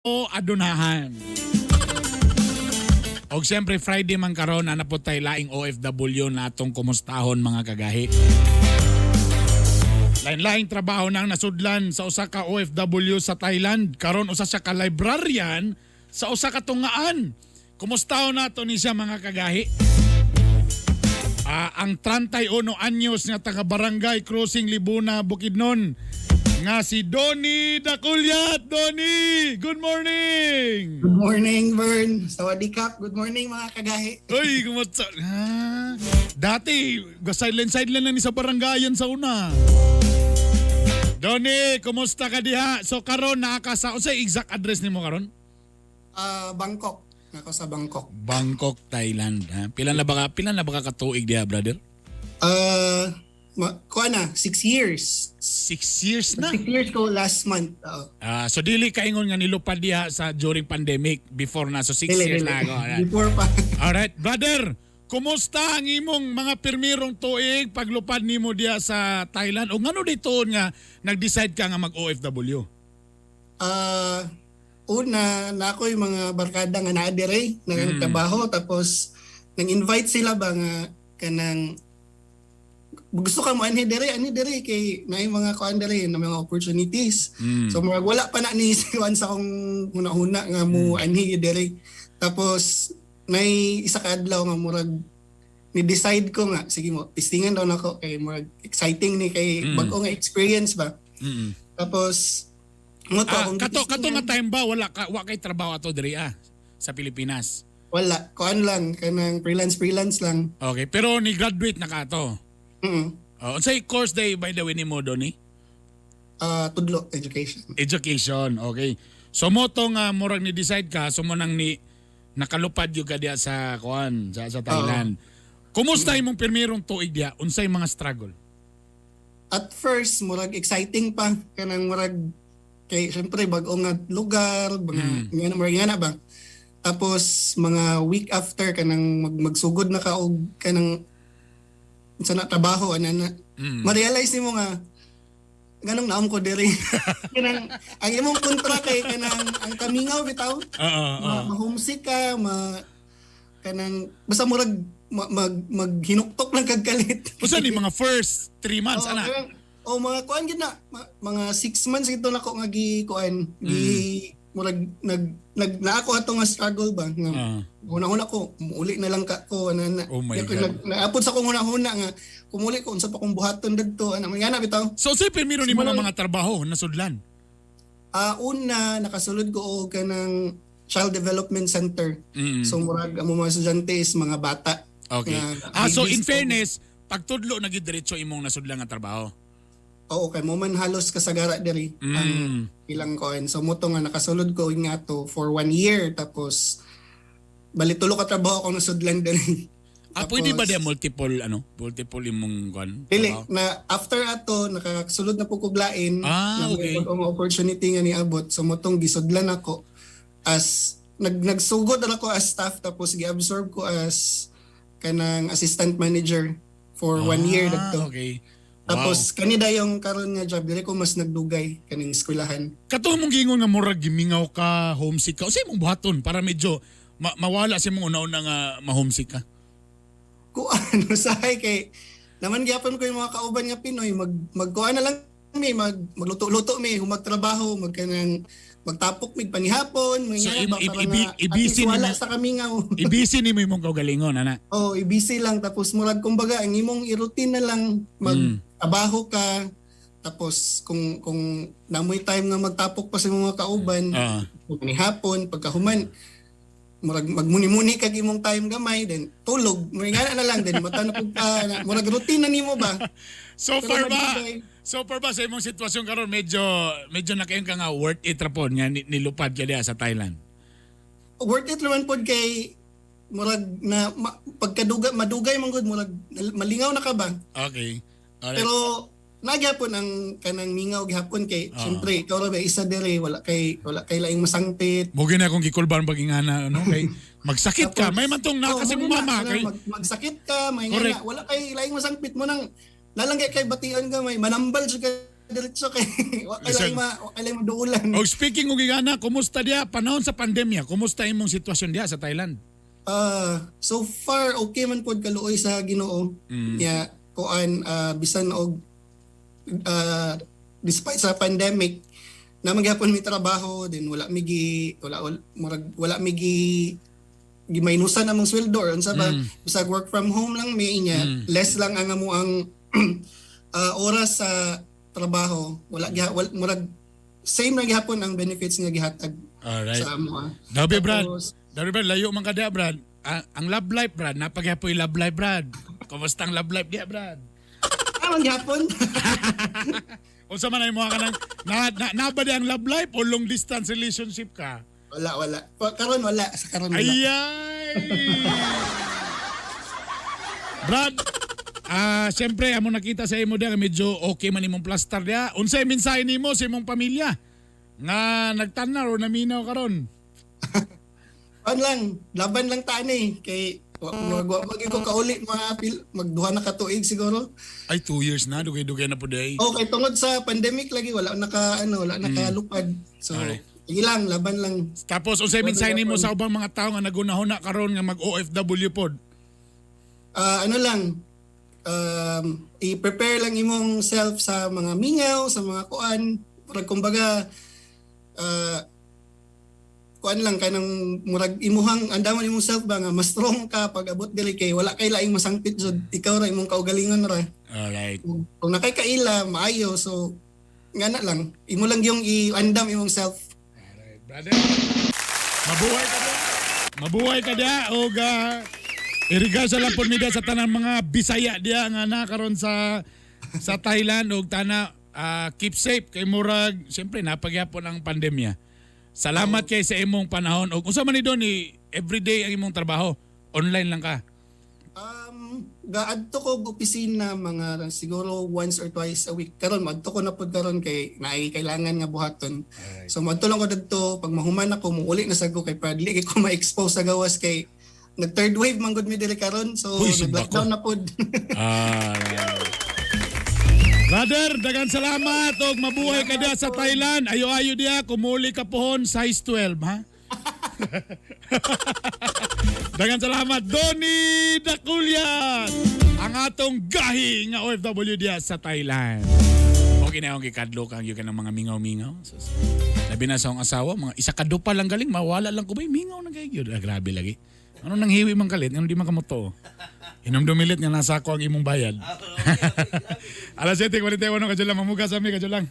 Adunahan. Og siyempre Friday man karon, ana po tay laing OFW na atong kumustahon, mga kagahi. Lain-laing trabaho nang nasudlan sa usa ka OFW sa Thailand. Karon usa siya ka librarian sa usa ka tungaan. Kumustahon nato ni siya, mga kagahi. Ang 31 anyos nga taga Barangay Crossing, Libuna, Bukidnon nga si Donnie Daculyat. Donnie, good morning! Good morning, Vern. Sawadee khap. Good morning, mga kagahi. Uy, kumusta? Ah, dati, silent sideline lang ni sa barangayan sa una. Donnie, kumusta ka diha? So karon naa ka sa unsay exact address nimo karon? Bangkok. Nako sa Bangkok. Bangkok, Thailand, ha? Pila na ba ka katuig diha, brother? Kuha na, 6 years. 6 years na. 6 years ko last month. Oo. Ah, so dili ka ingon nga nilupad diha sa during pandemic, before na, so six Dili, years dili. na ako. Alright. Before pa. Alright, brother. Kumusta ang imong mga pirmirong tuig paglupad nimo diha sa Thailand? O ngano dito nga nag-decide ka nga mag OFW? Una, na ako yung mga barkada nga naa dire na nagtrabaho. Tapos, nang-invite sila ba nga kanang gusto ka mo anhi dire, anhi dire kay naay mga kuan dire na mga opportunities. So murag wala pa na ni kuan sa akong huna-huna nga mo anhi dire. Tapos nay isa ka adlaw nga murag ni decide ko nga sige mo testingan daw nako kay murag exciting ni kay bag-o nga experience ba. Tapos mo to akong Kato kato gitistingan. nga time ba wala ka wa kay trabaho ato diri sa Pilipinas? Wala, kuan lang kanang freelance freelance lang. Okay, pero ni graduate na ka ato. Oh, unsay course day by the way nimo, Donnie? Tudlo, education. Education, okay. So mo to nga murag ni decide ka, so mo nang ni nakalupad gyud ka diha sa kuan sa Thailand. Kumusta imong pirmirong tuig diha? Unsay mga struggle? At first murag exciting pa kanang murag kay syempre bag-o nga lugar, mga nga murag nga na ba. Tapos mga week after kanang magsugod na ka og kanang sa na trabaho ana na ma-realize nimo nga ganong naom ko diri, kanang ang imong kontra kay kanang ang kamingaw bitaw. Oo. Ma-homesick ka, ma kanang basta murag maghinuktok lang kag kalit. Usa ni mga first 3 months Oo, ana? Oh, mga kuan gid na, mga 6 months ito nako nga gi kuan, gi murag nag nag naa ko ato nga struggle ba nga una-una ko muuli na lang ka ko ana na. Oh my Kaya ko God. Naapod sa akong huna-huna nga kumuli ko, unsa pa kong buhaton didto ana, mga na bitaw. So unsay pirmiro ni mga mga trabaho nasudlan? Una nakasulod ko og kanang Child Development Center. So murag ang mga estudyante is mga bata. Nga So in babies. fairness, pagtudlo na gyud diretso imong nasudlan nga trabaho. Oo, kay mo man halos kasagara diri ang ilang kuan. So mo to nga nakasulod ko nga to for one year, tapos bali tulo ka trabaho akong nasudlan diri. Pwede ba di multiple ano? Multiple imong kuan? Dili trabaho? na, after ato nakasulod na po kog lain na may bag-ong opportunity nga niabot. So mo tong gisudlan ako as nagsugod na ako as staff, tapos gi-absorb ko as kanang assistant manager for one year dagto. Tapos kanida yung karon nga job dili ko mas nagdugay, kaning eskwelahan. Kato mong giingon nga murag gimingaw ka, homesick ka. Unsay imong buhaton para medyo mawala sa imong una-una nga ma-homesick ka? Kuan, usahay kay naman gyapon ko yung mga kauban nga Pinoy, magkuan na lang mi, magluto-luto mi, magtrabaho, magkanang magtapok mig panihapon, mga So, nga ba, para nga at ibisi least wala nimo- sa kamingaw. I-busy nimo imong kaugalingon ana. Oh, i-busy lang, tapos murag kumbaga ang imong i-routine na lang magtrabaho ka, tapos kung namoy time nga magtapok pa sa imong mga kauban panihapon, pagkahuman murag magmuni-muni kag imong time gamay, then tulog, murag nga na lang, then mata na pud ka na, murag routine na nimo ba. So Pero far ba? So far ba sa imong sitwasyon karon medyo medyo nakayon ka nga worth it ra pod nga nilupad ka diha sa Thailand? Worth it naman pod kay murag na pagkaduga madugay man gud, murag malingaw na ka ba. Pero nagyapon ang kanang mingaw gihapon kay syempre ikaw ra ba isa dire, wala kay laing masangpit. Mo gina akong gikulban pag ingana ano kay magsakit ka, may man tong Oh, naka si mo na, mama kanang kay magsakit ka, may nga na, wala kay laing masangpit mo nang nalanggay kay batian ka, may manambal jud ka diretso kay wa kay Lisod. laing ma wa kay laing maduulan. Og speaking og ingana, kumusta diya panahon sa pandemya? Kumusta imong sitwasyon diya sa Thailand? Ah, so far okay man pod kaluoy sa Ginoo. Ya kuan bisan og despite sa pandemic na magyapon mi trabaho then wala mi gi wala, wala murag wala mi gi gimainusan among sweldo or unsa ba, bisag work from home lang mi inya, less lang ang amo ang oras sa trabaho, wala giha wala, murag same ra gihapon ang benefits nga gihatag Alright. sa amo ah. Dabi Brad. Tapos- Dabi Brad, layo man ka diya, Brad. Ang love life, Brad, napaghapoy love life, Brad. Kumusta ang love life diya, Brad? Ah, man gihapon. Unsa man ay mo ka nang na ba di ang love life o long distance relationship ka? Wala, wala. Karon wala, sa karon wala. Ayay! Brad, siyempre amo nakita sa imo diya medyo okay man imong plaster diya. Unsay mensahe nimo sa imong pamilya nga nagtanaw o naminaw karon? Kuan lang, laban lang ta ani kay wa magyud ko kauli mga magduha na ka tuig siguro. Ay, 2 years na, dugay-dugay na po day. Okay, tungod sa pandemic lagi wala naka ano, wala nakalupad. So, sige lang, laban lang. Tapos unsay mensahe nimo sa ubang mga tawo nga nagunahuna karon nga mag OFW pod? Ah, ano lang, i-prepare lang imong self sa mga mingaw, sa mga kuan. Murag kumbaga kuan lang kanang murag imuhang andaman imong self ba nga mas strong ka pag abot diri kay wala kay laing masangpit jud, ikaw ra imong kaugalingon ra. Alright. Kung nakay kaila maayo, so ngana lang imo lang yung i-andam imong self. Alright, brother. Mabuhay ka diya. Mabuhay ka diya og iriga sa lang pod mi diya sa tanang mga Bisaya diya nga nakaron sa Thailand og tana keep safe kay murag siyempre napagyapon ang pandemya. Salamat kay sa imong panahon og unsa man ni Don ni everyday ang imong trabaho? Online lang ka. Gaadto ko og opisina mga siguro once or twice a week. Karon madto ko na pud karon kay naay kailangan nga buhaton. So madto lang ko didto, pag mahuman ako muuli na sad ko kay para dili kay ko ma-expose sa gawas kay nag third wave man gud mi diri karon. So Uy, simba nag-lockdown ko. na pud. Brother, dagan salamat og mabuhay ka diya sa Thailand. Ayo-ayo diya, kumuli ka pohon size 12, ha? Dagan salamat, Donny Daculian, ang atong gahi nga OFW diya sa Thailand. Okay na akong gikadlo kang yun ka ng mga mingaw-mingaw. So, labi na sa akong asawa, mga isa ka pa lang galing, mawala lang ko ba, mingaw na kayo. Ah, grabe lagi. Ano nang hiwi man kalit, ano di man kamuto. Inom dumilit nga nasa ako ang imong bayad. Alas 7:41 kadyo lang, mamuga sa mi kadyo lang.